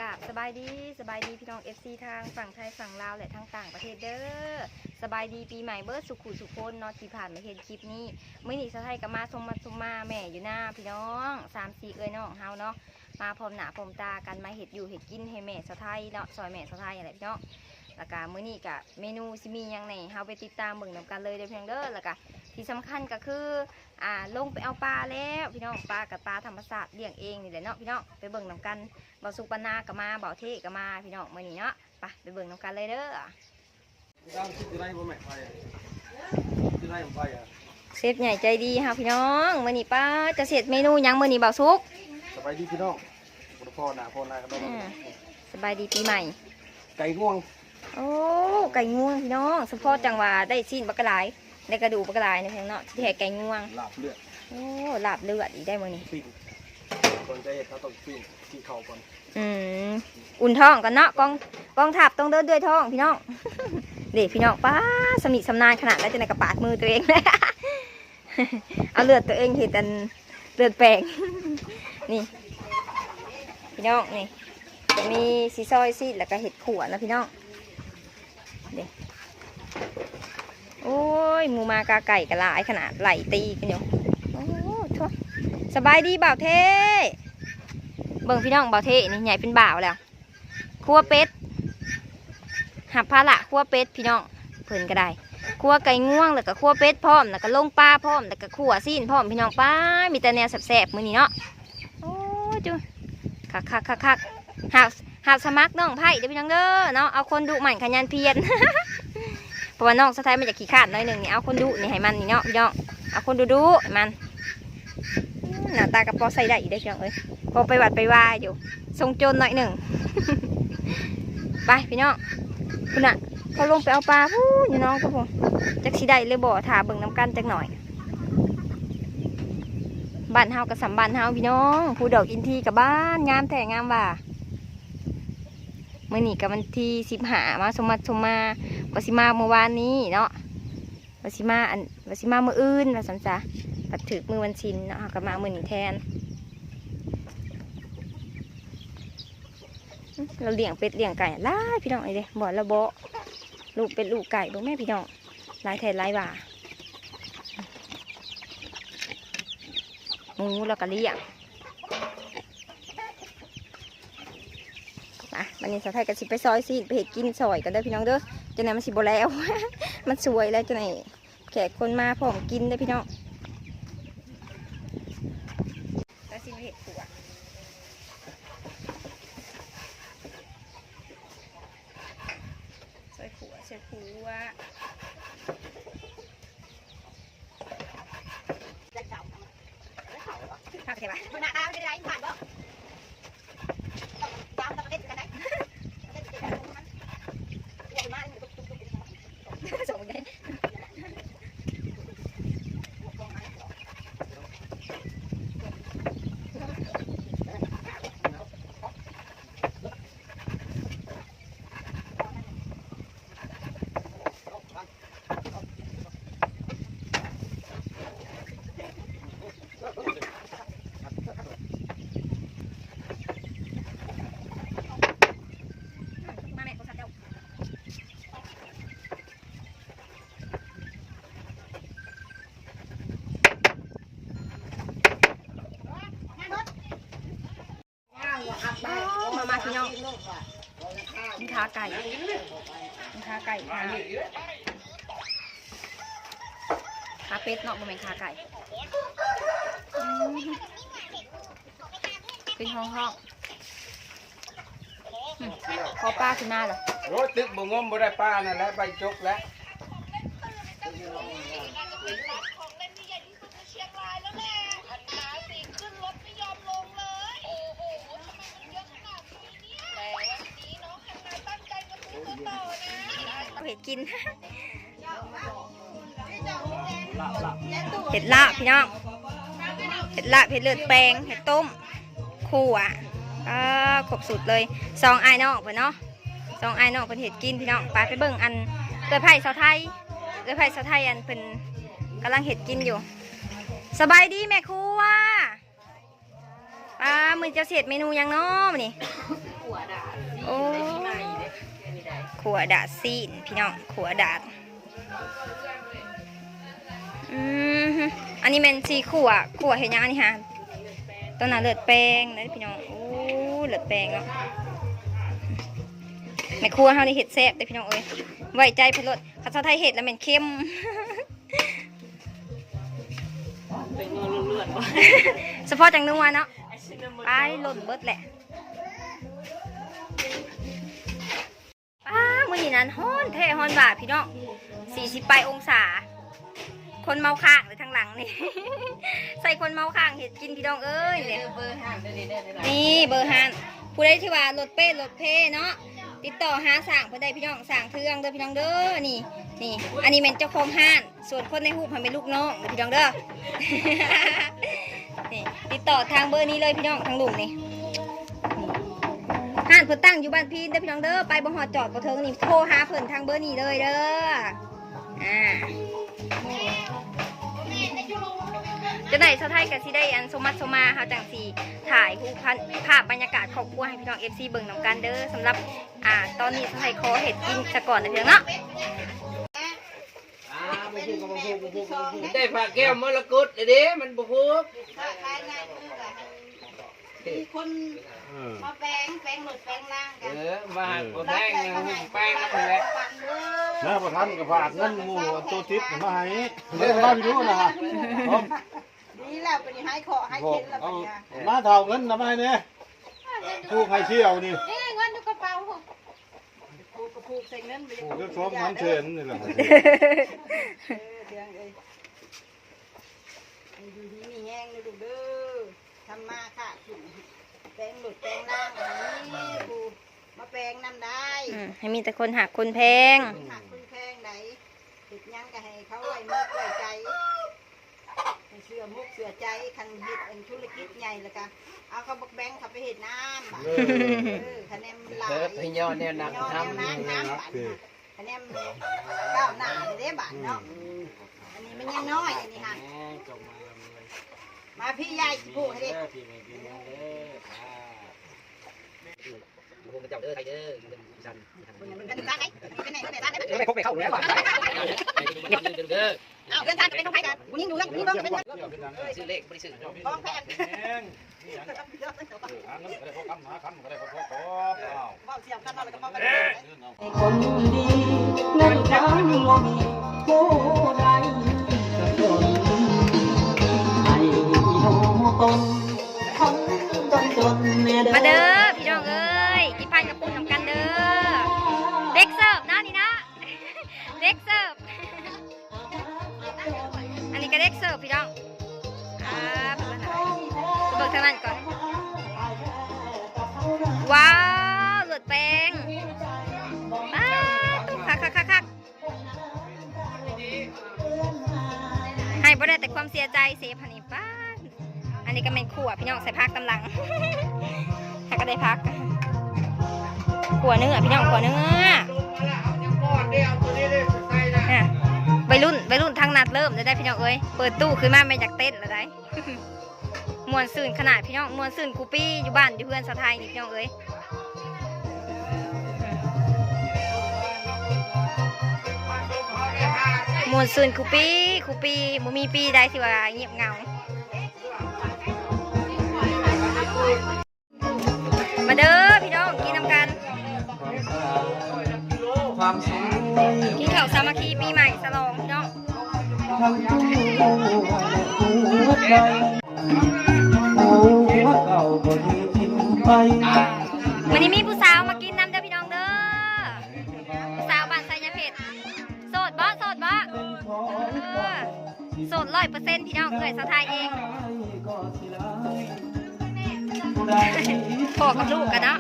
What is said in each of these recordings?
ກາບສະບາຍດີ ສະບາຍດີພີ່ນ້ອງ ເອັຟຊີ ທາງຝັ່ງໄທ ຝັ່ງລາວ ແລະ ທາງຕ່າງປະເທດເດີ. ສະບາຍດີປີໃໝ່ເບິດສູ່ຄູ່ສູ່ຄົນເນາະ ທີ່ຜ່ານມາເຫັນຄລິບນີ້. ມື້ນີ້ສາວໄທກໍມາຊົມມາຊົມມາແມ່ຢູ່ນາພີ່ນ້ອງ ສາມສີ່ເອື້ອຍນ້ອງເຮົາເນາະ ມາພ້ອມໜ້າພ້ອມຕາກັນ ມາເຮັດຢູ່ເຮັດກິນໃຫ້ແມ່ສາວໄທເນາະ ຊ່ອຍແມ່ສາວໄທຫັ້ນແຫຼະພີ່ນ້ອງ. ແລ້ວກະມື້ນີ້ກະເມນູຊິມີຫຍັງແດ່ ເຮົາໄປຕິດຕາມເບິ່ງນຳກັນເລີຍເດີພີ່ນ້ອງເດີ. ແລ້ວກະທີ່ສຳຄັນກໍຄື ອ່າ ລົງໄປເອົາປາແລ້ວພີ່ນ້ອງ ປາກໍປາທຳມະຊາດລ້ຽງເອງນີ້ແຫຼະເນາະພີ່ນ້ອງ ໄປເບິ່ງນຳກັນ. ບ່າວສຸກບັນນາກໍມາ ບ່າວເທກໍມາພີ່ນ້ອງ ມື້ນີ້ເນາະ. ໄປ ໄປເບິ່ງນຳກັນເລີຍເດີ. ເຊຟໃຫຍ່ໃຈດີເຮົາພີ່ນ້ອງ ມື້ນີ້ ປ້າ ຈະເຮັດເມນູຫຍັງມື້ນີ້ ບ່າວສຸກ? ສະບາຍດີພີ່ນ້ອງ ບໍ່ພໍໜ້າພໍໜ້າກັນເນາະ. ອືມ ສະບາຍດີປີໃໝ່. ໄກ່ງວງ. ໂອ້ ໄກ່ງວງພີ່ນ້ອງ ສະເພາະຈັ່ງວ່າໄດ້ຊີ້ນບັກຫຼາຍ ໄດ້ກະດູກບັກຫຼາຍເນາະ ທີ່ແທ້ໄກ່ງວງ ລາບເລືອດ. ໂອ້ ລາບເລືອດອີກໄດ໋ມື້ນີ້ ປີ້ງ. ກ່ອນຈະເຮັດເຮົາຕ້ອງປີ້ງ ກິນເຂົ້າກ່ອນ. ອືມ ອຸ່ນທ້ອງກ່ອນເນາະ ກອງ ກອງທັບຕ້ອງເດີນດ້ວຍທ້ອງພີ່ນ້ອງ. ເດ້ພີ່ນ້ອງ ປ້າ ຊຳນິຊຳນານຂະໜາດໃດ ຈັ່ງໃດກໍປາດມືຕົວເອງ ເອົາເລືອດຕົວເອງເຮັດອັນເລືອດແປງ. ນີ້ພີ່ນ້ອງ ນີ້ ມີຊິຊອຍຊີ້ນ ແລ້ວກໍເຮັດຂົ້ວເນາະພີ່ນ້ອງ. ເດ້ ໂອ້ຍ ໝູໝາກາໄກ່ກໍຫຼາຍຂະໜາດ ໄລ່ຕີກັນຢູ່. ໂອ້ໂທ້ ສະບາຍດີບ່າວເທ. ເບິ່ງພີ່ນ້ອງ ບ່າວເທນີ້ໃຫຍ່ເປັນບ່າວແລ້ວ. ຄົວເປັດ ຮັບພາລະຄົວເປັດພີ່ນ້ອງ ເພິ່ນກໍໄດ້ ຄົວໄກ່ງວງ ແລ້ວກໍຄົວເປັດພ້ອມ ແລ້ວກໍລົງປາພ້ອມ ແລ້ວກໍຂົ້ວຊີ້ນພ້ອມພີ່ນ້ອງ. ປ້າ ມີແຕ່ແນວແຊບໆມື້ນີ້ເນາະ. ໂອ້ຍ ຈຸ ຄັກໆໆໆ ຮັບ ຮັບສະໝັກນ້ອງໃພ້ເດີພີ່ນ້ອງເດີເນາະ ເອົາຄົນດຸໝັ່ນຂະຫຍັນພຽນ ເພາະວ່ານ້ອງສາວໄທມັນຈະຂີ້ຄ້ານໜ້ອຍໜຶ່ງນີ້ ເອົາຄົນດຸນີ້ໃຫ້ມັນນີ້ເນາະພີ່ນ້ອງ ເອົາຄົນດຸໆໃຫ້ມັນ. ໜ້າຕາກໍພໍໃຊ້ໄດ້ຢູ່ເດ້ພີ່ນ້ອງເອີຍ ພໍໄປວັດໄປວາຢູ່ ຊົງໂຈນໜ້ອຍໜຶ່ງ. ໄປພີ່ນ້ອງ ພຸ້ນນະ ເຂົາລົງໄປເອົາປາພຸ້ນຢູ່ໜອງພຸ້ນ ຈັກຊິໄດ້ຫຼືບໍ່ ຖ້າເບິ່ງນຳກັນຈັກໜ້ອຍ. ບ້ານເຮົາກໍສ່ຳບ້ານເຮົາພີ່ນ້ອງ ພູດອກອິນທີກໍບານງາມແທ້ງາມວ່າ. ມື້ນີ້ກໍວັນທີສິບຫ້າ ມາຊົມມາຊົມມາ ວ່າຊິມາມື້ວານນີ້ເນາະ ວ່າຊິມາ ອັນ ວ່າຊິມາມື້ອື່ນວ່າຊັ້ນຊະ ບັດຖືກມື້ວັນສິນເນາະ ເຮົາກໍມາມື້ນີ້ແທນ. ລາວລ້ຽງເປັດລ້ຽງໄກ່ຫຼາຍພີ່ນ້ອງເອີຍເດ້ ບໍ່ລະເບາະ ລູກເປັດລູກໄກ່ ເບິ່ງແມ້ພີ່ນ້ອງ ຫຼາຍແທ້ຫຼາຍວ່າ ໝູລາວກໍລ້ຽງ. ມາ ບັດນີ້ສາວໄທກໍຊິໄປຊອຍຊີ້ນ ໄປເຮັດກິນຊອຍກັນເດີພີ່ນ້ອງເດີ ຈັ່ງໃດມັນຊິບໍ່ແລ້ວ ມັນສວຍແລ້ວ ຈັ່ງໃດແຂກຄົນມາພ້ອມກິນເດີພີ່ນ້ອງ. ແລ້ວຊິມາເຮັດຂົ້ວ ຊອຍຂົ້ວ ຊອຍຂົ້ວ. ມາ ມາ ມາພີ່ນ້ອງ ກິນຂາໄກ່ ກິນຂາໄກ່ ຂາ ຂາເປັດເນາະ ບໍ່ແມ່ນຂາໄກ່ ອືມ ຂຶ້ນຫ້ອງໆ ອືມ ຂໍປາຂຶ້ນມາລະ ໂອ້ຍ ຕຶກບໍ່ງົມ ບໍ່ໄດ້ປານັ້ນແຫຼະ ໃບຈົກແຫຼະ. ເຮັດກິນ ເຫັດລາບພີ່ນ້ອງ ເຫັດລາບ ເຫັດເລືອດແປງ ເຫັດຕົ້ມ ຂົ້ວ ເອີ ຄົບສຸດເລີຍ ສອງອ້າຍນ້ອງເພິ່ນເນາະ ສອງອ້າຍນ້ອງເພິ່ນເຮັດກິນພີ່ນ້ອງ. ໄປ ໄປເບິ່ງອັນເອື້ອຍໃພ້ສາວໄທ ເອື້ອຍໃພ້ສາວໄທ ອັນເພິ່ນກຳລັງເຮັດກິນຢູ່. ສະບາຍດີແມ່ຄົວ. ປ້າ ມື້ນີ້ເຈົ້າຊິເຮັດເມນູຫຍັງເນາະມື້ນີ້? ໂອ້ ຂົ້ວດາດຊີ້ນພີ່ນ້ອງ ຂົ້ວດາດ. ອືມ ອັນນີ້ແມ່ນຊິຂົ້ວ ຂົ້ວເຮັດຫຍັງອັນນີ້ຫາ? ຕອນນັ້ນເລືອດແປງເດ້ພີ່ນ້ອງ. ໂອ້ ເລືອດແປງເນາະ. ແມ່ຄົວເຮົານີ້ເຮັດແຊບເດ້ພີ່ນ້ອງເອີຍ ໄວ້ໃຈເພິ່ນໂລດ. ຄັນສາວໄທເຮັດແລ້ວແມ່ນເຄັມ. ສະເພາະຈັກນົວເນາະ. ໄປ ຫຼົ່ນເບິດແຫຼະ. ປ້າ ມື້ນີ້ນັ້ນຮ້ອນແທ້ຮ້ອນວ່າພີ່ນ້ອງ ສີ່ສິບປາຍອົງສາ. ຄົນເມົາຄ້າງເລີຍທາງຫຼັງນີ້ ໃສ່ຄົນເມົາຄ້າງເຮັດກິນພີ່ນ້ອງເອີຍ. ນີ້ ນີ້ເບີຮ້ານ ນີ້ເບີຮ້ານ. ຜູ້ໃດທີ່ວ່າລົດເປ້ລົດເພເນາະ ຕິດຕໍ່ຫາຊ່າງເພິ່ນໄດ້ພີ່ນ້ອງ ຊ່າງເທືອງເດີພີ່ນ້ອງເດີ. ນີ້ ນີ້ ອັນນີ້ແມ່ນເຈົ້າຂອງຮ້ານ. ສ່ວນຄົນໃນຮູບຫັ້ນແມ່ນລູກນ້ອງເດີພີ່ນ້ອງເດີ. ນີ້ ຕິດຕໍ່ທາງເບີນີ້ເລີຍພີ່ນ້ອງ ທາງລຸ່ມນີ້. ຮ້ານເພິ່ນຕັ້ງຢູ່ບ້ານພີນເດີພີ່ນ້ອງເດີ ໄປບໍ່ຮອດຈອດບໍ່ເຖິງນີ້ ໂທຫາເພິ່ນທາງເບີນີ້ເລີຍເດີ. ອ່າ ຈັ່ງໃດສາວໄທກໍຊິໄດ້ອັນສົມໝັດສົມມາ ເຮົາຈັ່ງຊິຖ່າຍຮູບພາບບັນຍາກາດຄອບຄົວໃຫ້ພີ່ນ້ອງເອັຟຊີເບິ່ງນຳກັນເດີ. ສຳລັບ ອ່າ ຕອນນີ້ສາວໄທຂໍເຮັດກິນສາກ່ອນເດີພີ່ນ້ອງເນາະ. ໄດ້ພະແກ້ວມໍລະກົດແລ້ວເດ້ ມັນບໍ່ຖືກ. ມີຄົນ ເອີ ມາແປງ ແປງລົດແປງລາງກັນ. ເອີ ມາຫາ ເອີ ບໍ່ແພງ ແປງນຳຫັ້ນແຫຼະ. ມາບໍ່ທັນກໍຝາກເງິນໝູ່ອັນໂຕຕິດມາໃຫ້ ເດີມາວິດີໂອນະ. ນີ້ແຫຼະ ບັດນີ້ຫາຍເຄາະຫາຍເຂັນແລ້ວບັດນີ້. ມາເຖົ້າເງິນນຳມາໃຫ້ແດ່ ຜູ້ໃຫ້ທ່ຽວນີ້. ເອີ ເງິນຢູ່ກະເປົາ ຜູກກະຜູກໃສ່ເງິນ ຜູກຈັກສອງສາມແສນນີ້ແຫຼະ. ເອີ ດຽງເອີຍ ຢູ່ດີມີແຮງເດີລູກເດີ ທຳມາຄ້າຂຶ້ນ ແປງລົດແປງລາງ ໃຫ້ມີຜູ້ມາແປງນຳໄດ້. ອືມ ໃຫ້ມີແຕ່ຄົນຮັກຄົນແພງ ຄົນຮັກຄົນແພງໃດ ເຮັດຫຍັງກໍໃຫ້ເຂົາໄວ້ເມືອກໄວ້ໃຈ ໃຫ້ເຊື່ອມຸກເຊື່ອໃຈ. ຄັນເຮັດອັນທຸລະກິດໃຫຍ່ແລ້ວກໍເອົາເຂົາບັກແບງເຂົາໄປເຮັດນຳ. ເອີ ເອີ ຄະແນນຫຼາຍ ເອີ ໄປຍໍແນວໜັກທຳ ຄະແນນກ້າວໜ້າເດ້ບາດເນາະ. ອັນນີ້ມັນຍັງນ້ອຍ ອັນນີ້ຫັ້ນ. ມາພີ່ ຍາຍຊິຜູກໃຫ້ເດ້. ອ້າວ ເຮືອນຊານກໍເປັນຂອງໃຜກັນ ຜູ້ຍິງຢູ່ເຮືອນ ຜູ້ຍິງເບິ່ງກໍເປັນ ຊື້ເລກບໍ່ໄດ້ຊື້ ຂອງແພງ. ຫາເງິນກໍໄດ້ພໍຄຳ ຫາຄຳກໍໄດ້ພໍຂອບ. ອ້າວ ເວົ້າສຽງກັນເນາະ ແລ້ວກໍເວົ້າກັນ. ຄົນດີເງິນຄຳບໍ່ມີ ຜູ້ໃດສັກຄົນໃຫ້ຮູ້ຕົນ ຄົນຈົນໆແດ່ເດີ. ມາເດີພີ່ນ້ອງເອີຍ ກິນພັນກະປຸ້ນນຳກັນເດີ. ເດັກເສີບເນາະນີ້ເນາະ ເດັກເສີບ. ອັນນີ້ກໍເດັກເສີບພີ່ນ້ອງ. ອ່າ ໄປເບິ່ງທາງນັ້ນກ່ອນ. ວ້າວ ເລືອດແປງ ປາດ ຄັກໆໆໆ. ໃຫ້ບໍ່ໄດ້ແຕ່ຄວາມເສຍໃຈ ເຊຟຫັ້ນນີ້ ປາດ. ອັນນີ້ກໍແມ່ນຂົ້ວພີ່ນ້ອງ ໃສ່ຜັກຕາມຫຼັງ ແລ້ວກໍໄດ້ຜັກ ຂົ້ວເນື້ອພີ່ນ້ອງ ຂົ້ວເນື້ອ. ອ່ະ ໄວລຸ້ນ ໄວລຸ້ນທາງນັດເລີ່ມແລ້ວໄດ໋ພີ່ນ້ອງເອີຍ ເປີດຕູ້ຂຶ້ນມາແມ່ນຢາກເຕັ້ນແລ້ວໄດ໋. ມ່ວນຊື່ນຂະໜາດພີ່ນ້ອງ ມ່ວນຊື່ນກູປີ ຢູ່ບ້ານຢູ່ເຮືອນສາວໄທນີ້ພີ່ນ້ອງເອີຍ. ມ່ວນຊື່ນຄູ່ປີ ຄູ່ປີ ບໍ່ມີປີໃດທີ່ວ່າງຽບເຫງົາ. ມາເດີພີ່ນ້ອງ ກິນນຳກັນ ກິນເຂົ້າສາມັກຄີປີໃໝ່ສະຫຼອງພີ່ນ້ອງ. ມື້ນີ້ມີຜູ້ສາວມາກິນນຳເດີພີ່ນ້ອງເດີ ຜູ້ສາວບ້ານໄຊຍະເພັດ. ໂສດບໍ່ ໂສດບໍ່? ເອີ ໂສດຮ້ອຍເປີເຊັນພີ່ນ້ອງ ເອື້ອຍສາວໄທເອງ. ພໍ່ກັບລູກກັນເນາະ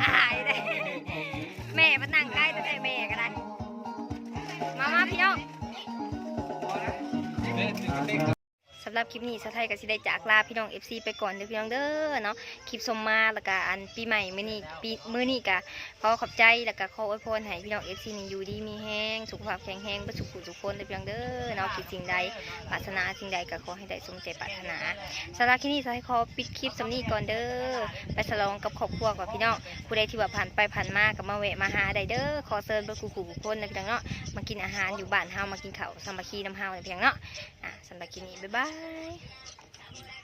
ອາຍເດ້ ແມ່ມານັ່ງໃກ້ແທ້ໆ ແມ່ກໍໄດ້. ມາ ມາພີ່ນ້ອງ. ສະ ສຳລັບຄລິບນີ້ ສາວໄທກໍຊິໄດ້ຈາກລາພີ່ນ້ອງເອັຟຊີໄປກ່ອນເດີພີ່ນ້ອງເດີເນາະ. ຄລິບຊົມມາ ແລ້ວກໍອັນປີໃໝ່ມື້ນີ້ ປີ ມື້ນີ້ກໍຂໍຂອບໃຈ ແລ້ວກໍຂໍອວຍພອນໃຫ້ພີ່ນ້ອງເອັຟຊີນີ້ຢູ່ດີມີແຮງ ສຸຂະພາບແຂງແຮງເບິດສູ່ຜູ້ສູ່ຄົນເດີພີ່ນ້ອງເດີເນາະ. ຄິດສິ່ງໃດ ປາດຖະໜາສິ່ງໃດກໍຂໍໃຫ້ໄດ້ສົມໃຈປາດຖະໜາ. ສຳລັບຄລິບນີ້ ສາວໄທຂໍປິດຄລິບສ່ຳນີ້ກ່ອນເດີ. ໄປສະຫຼອງກັບຄອບຄົວກ່ອນພີ່ນ້ອງ. ຜູ້ໃດທີ່ວ່າຜ່ານໄປຜ່ານມາກໍມາແວະມາຫາໄດ້ເດີ. ຂໍເຊີນເບິດຄູ່ໆຄົນເດີພີ່ນ້ອງເນາະ ມາກິນອາຫານຢູ່ບ້ານເຮົາ ມາກິນເຂົ້າສາມັກຄີນຳເຮົາເດີພີ່ນ້ອງເນາະ. ອ່າ ສຳລັບຄລິບນີ້ ບາຍບາຍ.